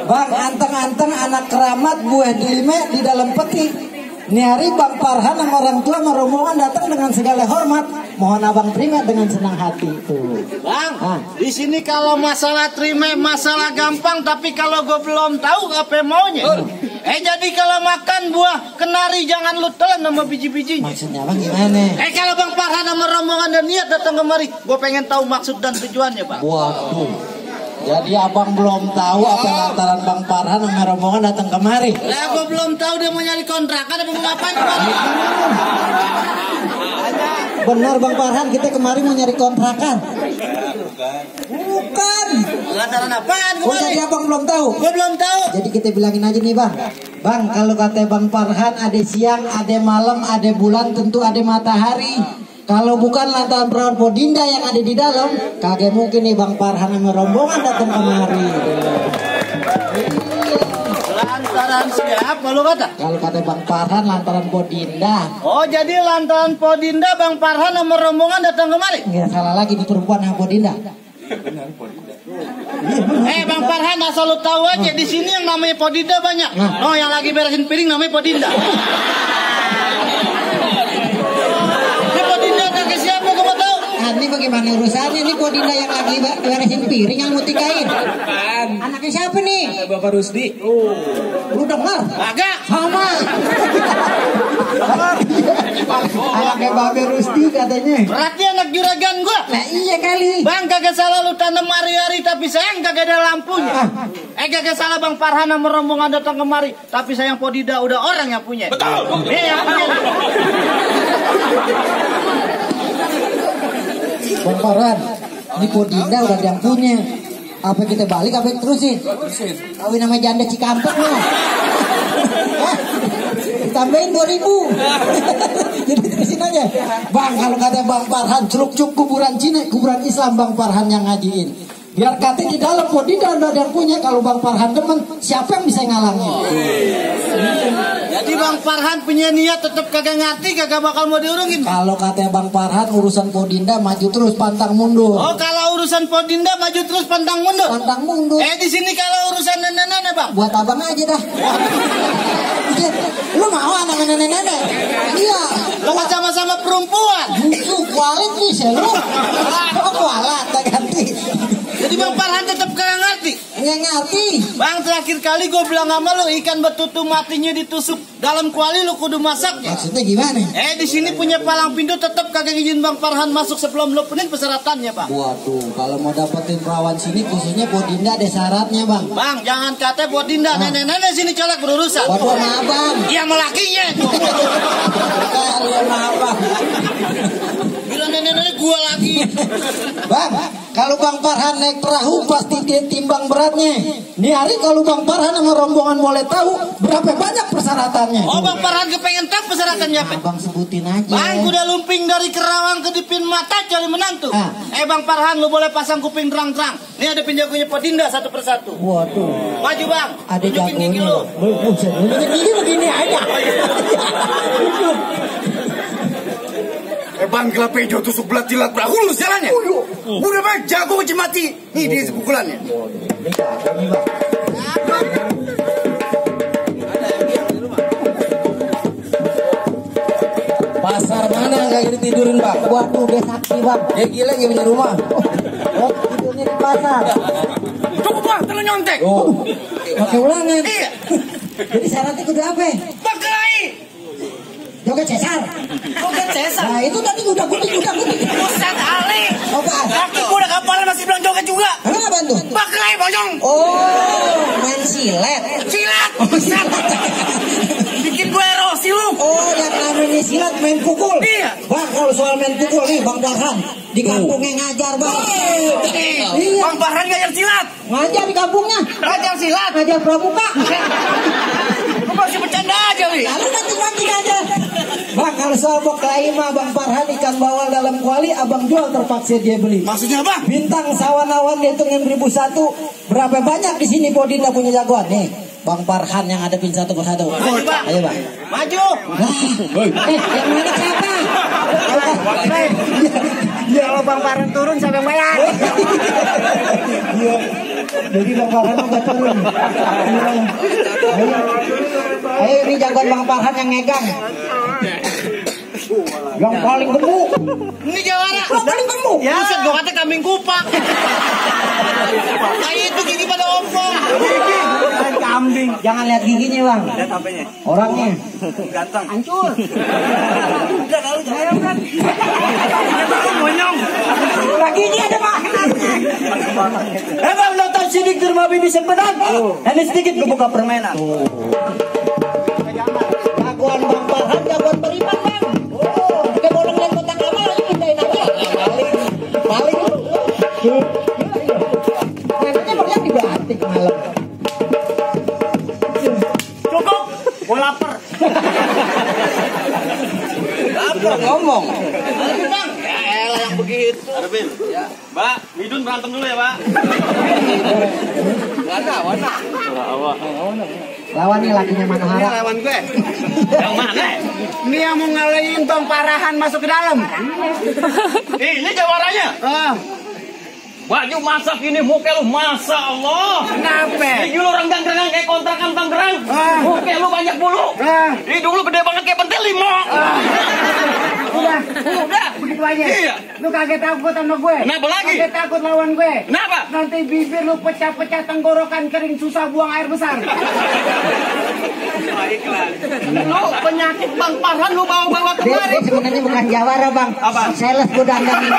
Bang, anteng-anteng anak keramat buah delime di dalam peti. Ini hari Bang Farhan sama orang tua merombongan datang dengan segala hormat. Mohon abang terima dengan senang hati itu. Bang, di sini kalau masalah terima masalah gampang, tapi kalau gue belum tahu apa maunya. Jadi kalau makan buah kenari jangan lu telan sama biji-bijinya. Maksudnya bang gimana? Kalau Bang Farhan sama rombongan dan niat datang kemari, gue pengen tahu maksud dan tujuannya, Bang. Waduh. Jadi abang belum tahu apa lantaran Bang Farhan sama rombongan datang kemari. Lah gue belum tahu dia mau nyari kontrakan apa mau ngapain kemari. Benar Bang Farhan, kita kemari mau nyari kontrakan. Bukan. Lantaran apaan kemari? Oh, jadi abang belum tahu. Gue belum tahu. Jadi kita bilangin aja nih bang. Bang, kalau kata Bang Farhan ada siang, ada malam, ada bulan, tentu ada matahari. Kalau bukan lantaran perawan Podinda yang ada di dalam, kagak mungkin nih Bang Farhan sama rombongan datang kemari. Lantaran siapa lu kata? Kalau kata Bang Farhan lantaran Podinda. Oh, jadi lantaran Podinda Bang Farhan sama rombongan datang kemari? Nggak salah lagi di perempuan sama Podinda. Bang Farhan, asal lu tahu aja di sini yang namanya Podinda banyak. Oh, yang lagi beresin piring namanya Podinda. Ini Podinda kakek siapa kamu tahu? Ini bagaimana urusannya nih Podinda yang lagi beresin piring yang mutikain? Anaknya siapa nih? Bapak Rusdi. Lu dengar? Agak. Sama. Anaknya Babe Rusdi katanya. Berarti anak juragan gua. Nah iya kali. Bang, kagak salah lu tanam hari-hari tapi sayang kagak ada lampunya. Kagak salah Bang Farhan sama rombongan datang kemari, tapi sayang Podinda udah orang yang punya. Betul. Yang punya. Bang Farhan, ini Podinda udah ada yang punya. Apa kita balik apa kita terusin? Kawin nama janda Cikampek loh. Tambahin 2000. Jadi terusin aja. Bang, kalau kata Bang Farhan celuk-celuk kuburan Cina, kuburan Islam Bang Farhan yang ngajiin. Biar kata di dalam Podinda udah ada yang punya. Kalau Bang Farhan demen, siapa yang bisa ngalangin? Jadi Bang Farhan punya niat tetap kagak ngerti, kagak bakal mau diurungin. Kalau kata Bang Farhan urusan Podinda maju terus pantang mundur. Oh, kalau urusan Podinda maju terus pantang mundur. Pantang mundur. Di sini kalau urusan nenek-nenek Bang. Buat abang aja dah. Lu mau anak nenek-nenek? Iya. Lu sama-sama perempuan. Lu kualit nih sih lu. Kok kualat tak ganti. Jadi Bang Farhan tetap kagak ngerti. Nggak ngerti. Bang, terakhir kali gue bilang sama lu ikan betutu matinya ditusuk dalam kuali lu kudu masaknya. Maksudnya gimana? Di sini punya palang pintu tetap kagak izin Bang Farhan masuk sebelum lu penuhin persyaratannya, Bang. Waduh, kalau mau dapetin perawan sini khususnya Podinda ada syaratnya, Bang. Bang, jangan kata Podinda, nenek-nenek sini colek berurusan. Waduh, sama abang. Iya, sama lakinya. Kalian sama abang. Bilang nenek-nenek gua lagi. Bang, kalau Bang Farhan naik perahu pasti dia timbang beratnya. Nih hari kalau Bang Farhan sama rombongan boleh tahu berapa banyak persyaratannya. Oh, Bang Farhan kepengen tahu persyaratannya apa? Bang sebutin aja. Bang, udah lumping dari Kerawang ke Dipin Mata cari menantu. Bang Farhan, lu boleh pasang kuping terang-terang. Nih ada penjagonya Podinda satu persatu. Waduh. Maju Bang. Ada tunjukin gigi lu. Buset, gigi begini aja. Bang Glapejo tusuk belat jilat berahulus jalannya. Udah baik jago uji mati. Nih dia pukulannya. Pasar mana yang gak ditidurin Bang? Waduh, dia sakti Bang. Dia gila gak punya rumah. Oh, tidurnya di pasar. Cukup Bang, terlalu nyontek. Pakai ulangan. Iya. Jadi syaratnya kudu apa? Berkelahi. Joget cesar. Joget cesar. Nah itu tadi udah kuning. Ustaz Ali. Apaan? Laki gua udah kapal masih bilang joget juga. Emang apaan tuh? Berkelahi bonyong. Oh, main silet. Silat. Ustaz. Bikin gue erosi lu. Oh, yang namanya silat main pukul. Iya. Bang, kalau soal main pukul nih Bang Farhan di kampungnya ngajar Bang. Iya. Bang Farhan ngajar silat. Ngajar di kampungnya. Ngajar silat. Ngajar pramuka. Lu masih bercanda aja nih. Lalu nanti aja. Bang, kalau soal berkelahi mah Bang Farhan ikan bawal dalam kuali abang jual terpaksa dia beli. Maksudnya apa? Bintang sawan-awan dihitungin 1001. Berapa banyak di sini Podinda punya jagoan nih? Bang Farhan yang hadapin satu persatu. Maju Bang. Ayo Bang. Maju. Yang mana siapa? Ya kalau Bang Farhan turun siapa yang bayar? Jadi Bang Farhan agak turun. Ayo ini jagoan Bang Farhan yang ngegang. Yang paling gemuk. Ini jawara. Paling gemuk. Ya. Buset, gua kata kambing kupak. Kayak itu gigi pada ompong. Gigi. Kambing. Jangan lihat giginya Bang. Lihat apanya? Orangnya. Ganteng. Hancur. Udah tahu saya kan. Monyong. Giginya ada Bang. Bang nonton sidik di rumah bibi sempedan. Ini sedikit gue buka permainan. Jagoan Bang Farhan, jagoan beriman Bang. Kayak bolong yang kotak lama lagi pindahin aja. Paling. Nantinya Bang dibanting malam. Cukup. Gue lapar. Lapar ngomong. Bang, ya elah yang begitu. Arvin. Ya. Mbak, Midun berantem dulu ya, Pak. Warna. Lawan nih lakinya Ini Manohara. lawan gue. Yang mana? Ini yang mau ngalahin Bang Parahan masuk ke dalam. Ini jawarannya. Baju masak ini muka lu, Masya Allah. Kenapa? Ini lu renggang-renggang kayak kontrakan Tangerang. Muka lu banyak bulu. Ini dulu gede banget kayak pentil limo. Udah, begitu aja. Iya. Lu kaget takut sama gue. Kenapa lagi? Kaget takut lawan gue. Kenapa? Nanti bibir lu pecah-pecah, tenggorokan kering, susah buang air besar. Lu penyakit Bang Farhan lu bawa-bawa Dia kemari. sebenarnya bukan jawara Bang. Apa? Sales gue dandang ini.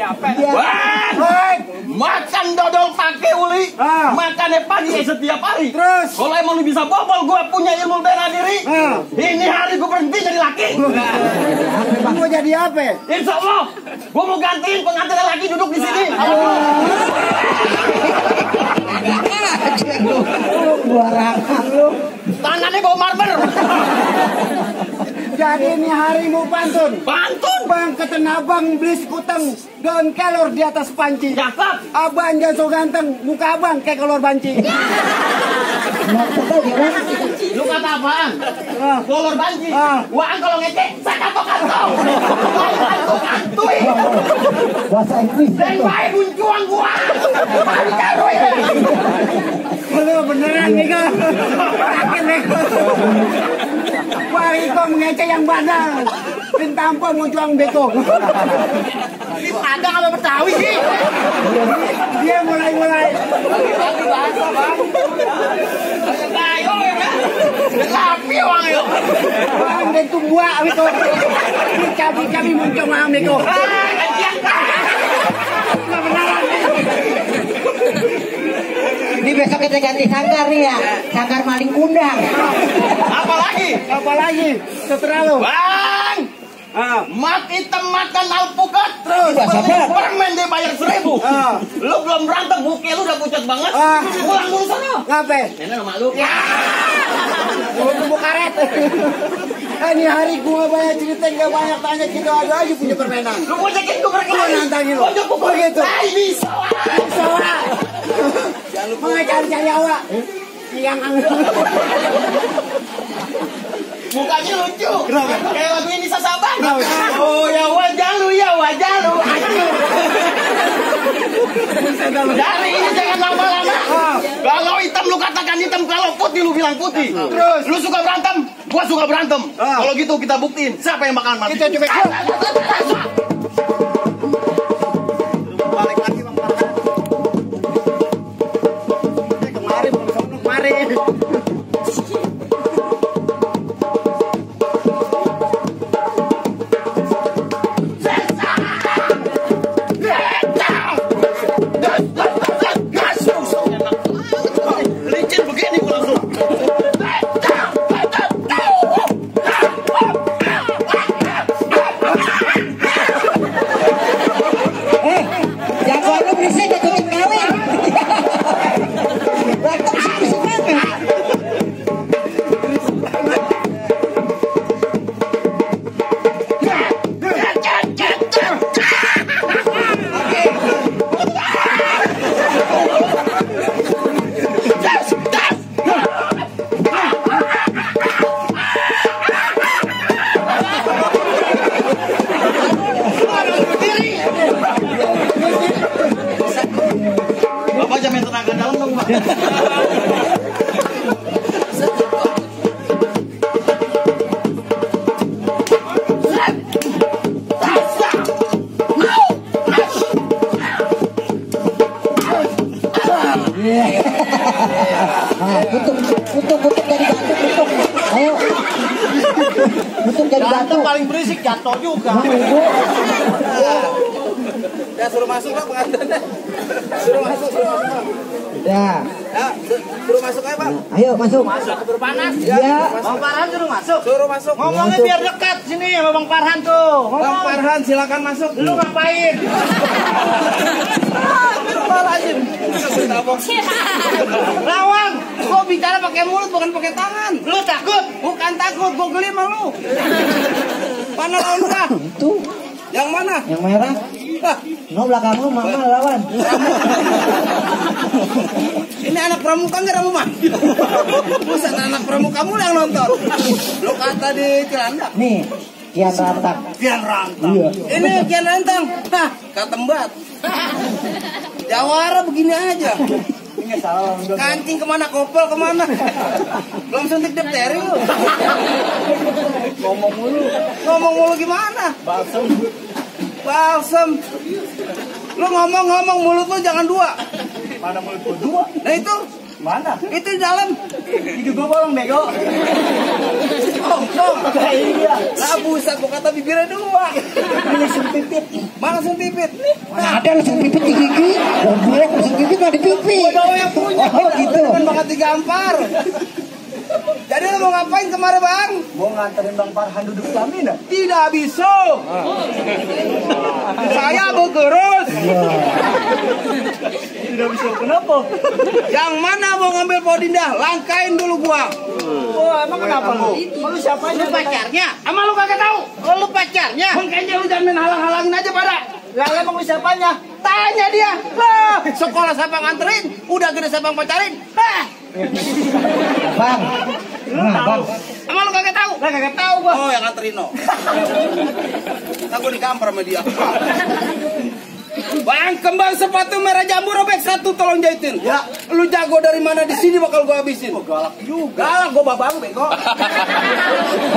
Wah, makan dodol pakai uli, makannya pagi setiap hari. Terus? Kalau emang lu bisa bobol, gue punya ilmu bela diri. Ini hari gue berhenti jadi laki. Mau jadi apa? Insya Allah, gue mau gantiin pengantin laki duduk di sini. Gua rakam lu. Tangannya bawa marmer. Jadi ini hari mau pantun. Pantun. Bang ketenabang beli sekuteng daun kelor di atas panci. Cakep. Abang jangan so ganteng, muka abang kayak kelor banci. Lu kata apaan? Kolor banci. Wah, kalau ngecek, saya kantong-kantong. Kantoi. Bahasa Inggris. Dan baik buncuang gua. Dikaroy. Lu beneran nih kok. Sakit nih kok. Wah, kok mengecek yang bandel. Pintampo mau juang beko. Ini Padang apa Betawi sih? Dia mulai. Bagi bahasa, Bang. Ayo ya kan? Lapi orang yuk. Bang, dan tumbuh itu. Kami muncul maham beko. Ini besok kita ganti sanggar nih ya. Sanggar maling kundang. Apalagi? Setelah lu. Bang! Mat hitam makan alpukat terus permen dia bayar 1.000. Lu belum berantem, muka lu udah pucat banget. Pulang dulu sana. Ngapain? Ini nama lu. Lu tumbuh karet. Ini hari gua banyak cerita, nggak banyak tanya, kita ada aja punya permainan. Lu mau cekin gue berkelahi. Lu nantangin lu. Pojok pukul Begitu. Bisa. Cari awak. Yang Mukanya lucu. Kenapa? Kayak lagu ini Sasaban. Kenapa? Oh ya wajah lu. Dari ini jangan lama-lama. Kalau hitam lu katakan hitam, kalau putih lu bilang putih. Terus? Lu suka berantem, gua suka berantem. Kalau gitu kita buktiin siapa yang bakalan mati. Kita coba. Balik lagi Bang Farhan. Kemarin. Licin begini gua langsung. Kutuk dari batu, kutuk. Ayo. Kutuk dari batu. Paling berisik jatuh juga. Ya suruh masuk lah pengantinnya. Suruh masuk. Ya. Ya, suruh masuk aja, Bang. Ayo masuk. Keburu panas. Ya. Bang Farhan suruh masuk. Suruh masuk. Ngomongnya biar dekat sini sama Bang Farhan tuh. Bang Farhan silakan masuk. Lu ngapain? Lawan. Gua bicara pakai mulut bukan pakai tangan. Lu takut? Bukan takut, gua geli sama lu. Mana lawan gua? Itu Yang mana? yang merah. Hah, No belakangmu mama lawan. ini anak pramuka nggak Ramu mah? Buset, anak pramuka mulu yang nonton. Lu kata di Cilandak. Nih, Kian Rantang. Kian Rantang. Iya. Ini Kian Rantang. Hah, katembat. Jawara begini aja. Kancing kemana, kopel kemana? Belum suntik difteri lu. Ngomong mulu gimana? Balsem. Lu ngomong mulut lu jangan dua. Mana mulut gua dua? Nah itu Mana? itu di dalam. Itu gua bolong bego. Tong. Iya. Lah buset, gua kata bibirnya dua. Ini sempipit. Mana sun pipit? Mana ada langsung pipit di gigi. Goblok langsung pipit mah di pipi. Gua yang punya. Oh gitu. Kan banget digampar. Jadi lu mau ngapain kemarin, Bang? Mau nganterin Bang Farhan duduk pelaminan? Tidak bisa. Saya bergerus. Tidak bisa kenapa? Yang mana mau ngambil podindah? Langkain dulu gua. Oh, emang kenapa lu? Lu siapa Lu pacarnya? Ama lu kagak tahu? Oh, lu pacarnya? Makanya lu jangan main halang-halangin aja pada. Lah emang lu siapanya? Tanya dia. Lah, sekolah siapa nganterin? Udah gede siapa yang pacarin? Hah? Bang. Nah, Bang. Ama lu kagak tahu? Lah kagak tahu gua. Oh, yang nganterin no. Aku digampar sama dia. Bang, kembang sepatu merah jambu robek satu, tolong jahitin. Ya. Lu jago dari mana, di sini bakal gua habisin. Oh, galak juga. Galak, gua babang bego.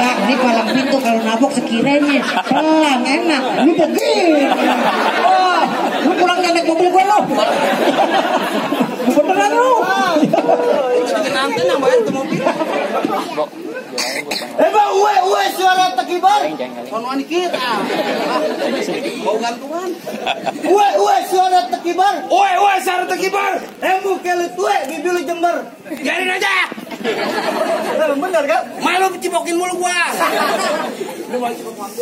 Bang, ini palang pintu kalau nabok sekiranya. Pelang enak. Ini begini. Oh, lu pulang naik mobil gua lo. Beneran lu. Nanti nambahin ke mobil. Bang, uwe suara tekibar. Konoan kita. Mau gantungan. Uwe suara tekibar. Oi, suara tekibar. Emu kelit ue, bibi lu jember. Biarin aja. Bener kan? Malu cipokin mulu gua.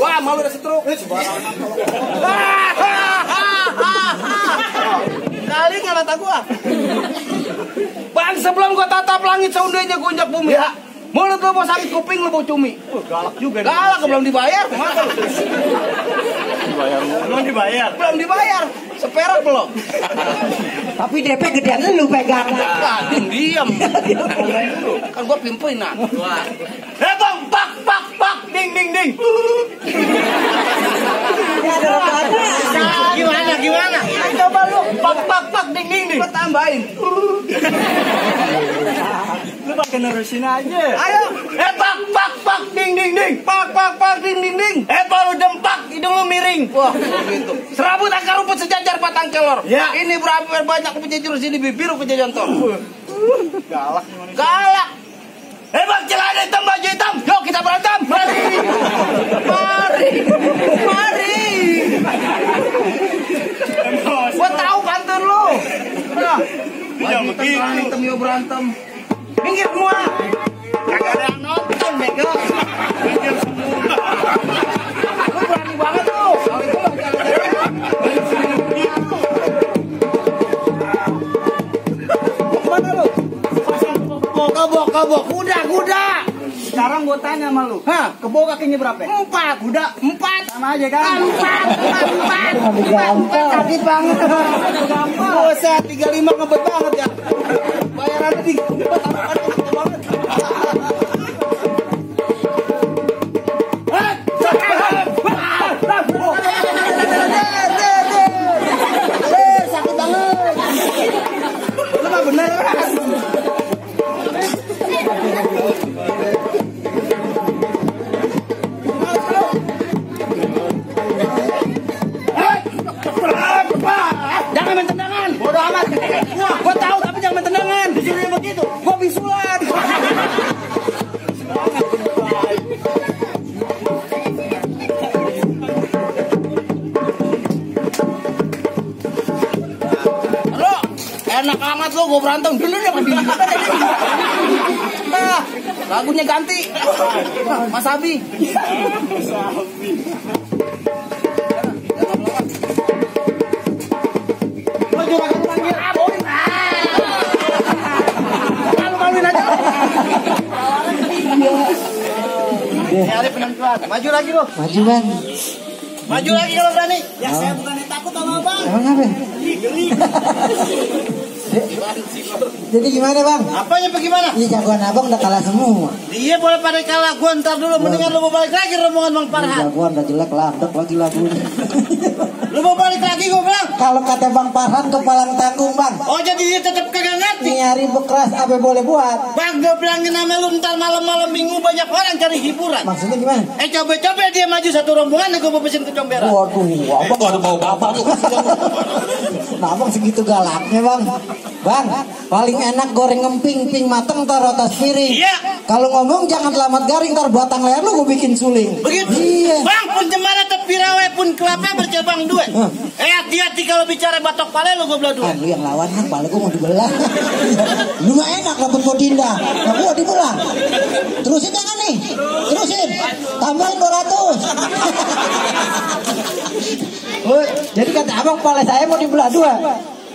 Wah, malu udah setruk. Kali nggak mata gua. Bang, sebelum gua tatap langit seundainya gua injak bumi. Ya. Mulut lu mau sakit kuping lu mau cumi. Galak juga. Galak, belum dibayar. Masa lu? Belum dibayar. Belum dibayar. Seperak belum. Tapi DP gedean lu pegang. Diam. Kan gua pimpinan. Bang, pak, ding. Gimana? Coba lu, pak, ding. Gua tambahin. Lu pakai nerusin aja. Ayo. Pak, ding. Pak, ding. Baru dempak, hidung lu miring. Wah, gitu. Serabut akar rumput sejajar batang kelor. Ya. Ini berapa banyak penjajur sini bibir penjajantor. Galak. Bang, celana hitam, baju hitam. Yuk kita berantem. Mari. Gua tahu pantun lu. Nah, baju hitam yuk berantem. Minggir semua. Kagak ada yang nonton, bego. Minggir semua. Lu berani banget lu. Mana lu? Kebok. Kuda. Sekarang gue tanya sama lu. Hah? Kebo kakinya berapa? 4. Kuda 4. sama aja kan? 4. Sakit banget. Buset, 35 ngebet banget ya. Bayarannya di banget. Sakit banget. Lu mah beneran. Jangan main tendangan. Bodoh amat. Gua tahu tapi jangan main tendangan. Disuruh begitu. Gua bisulan. Lo enak amat lo, gua berantem dulu deh. Nah, lagunya ganti. Mas Abi. Hari penentuan. Maju lagi lo. Maju bang. Maju lagi kalau berani. Ya saya bukan takut sama abang. Emang apa? Jadi gimana bang? Apanya bagaimana? Ini jagoan abang udah kalah semua. Dia boleh pada kalah, gua ntar dulu mendingan lu mau balik lagi rombongan Bang Farhan. Jagoan udah jelek landok lagi lagunya. Lu mau balik lagi gua bilang. Kalau kata Bang Farhan kepalang tanggung bang. Oh jadi dia tetap kagak ngerti. Nyari bekeras apa boleh buat? Bang gua bilangin sama lu ntar malam-malam minggu banyak orang cari hiburan. Maksudnya gimana? Coba-coba dia maju satu rombongan gua mau pesen ke comberan. Waduh, abang gak ada mau bapak tuh. Nah abang segitu galaknya bang. Bang, paling enak goreng emping, ping mateng taruh atas piring. Iya. Kalau ngomong jangan selamat garing, ntar batang leher lu gue bikin suling. Begitu. Iya. Bang pun jemara tepi rawe pun kelapa bercabang dua. Hati-hati kalau bicara batok pale lu gue belah dua. Lu yang lawan kan, pale gue mau dibelah. Lu mah enak lah mau dinda. Nah gue dibelah. Terusin jangan nih. Terusin. Tambahin 200. Jadi kata abang pale saya mau dibelah dua.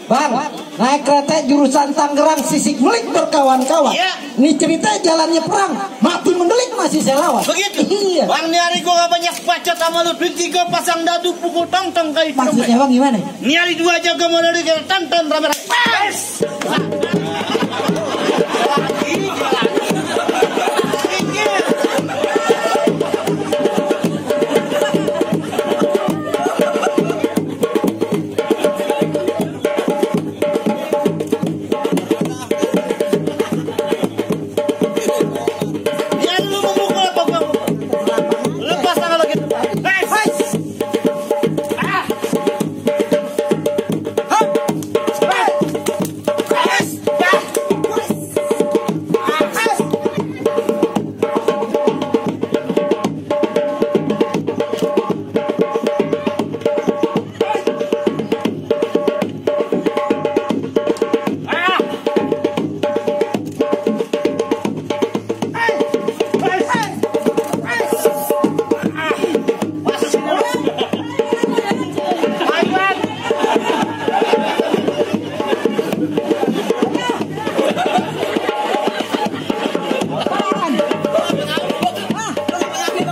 Bang, naik kereta jurusan Tangerang Sisik Melik berkawan-kawan. Iya. Nih cerita jalannya perang, mati mendelik masih saya lawan. Begitu. Iya. Bang, nih hari gua gak banyak bacot sama lu. Duit 3 pasang dadu pukul tong-tong kayak Maksudnya bang gimana? nih hari 2 jaga modal di tonton rame-rame.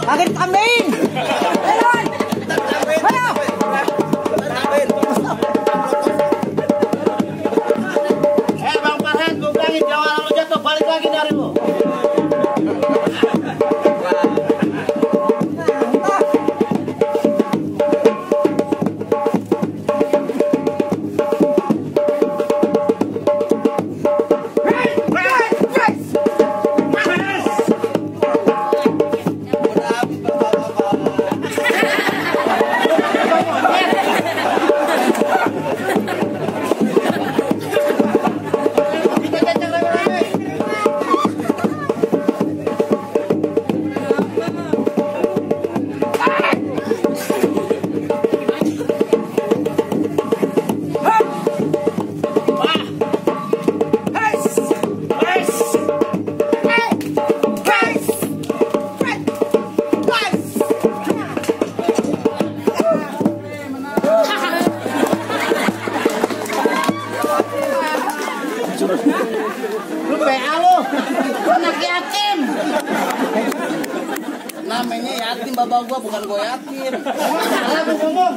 Akhir kambing. Bang Farhan, gue bilangin jangan lu jatuh, balik lagi dari lu. Lu PA lu, anak yatim. Namanya yatim bapak gua, bukan gua yatim. Salah lu ngomong.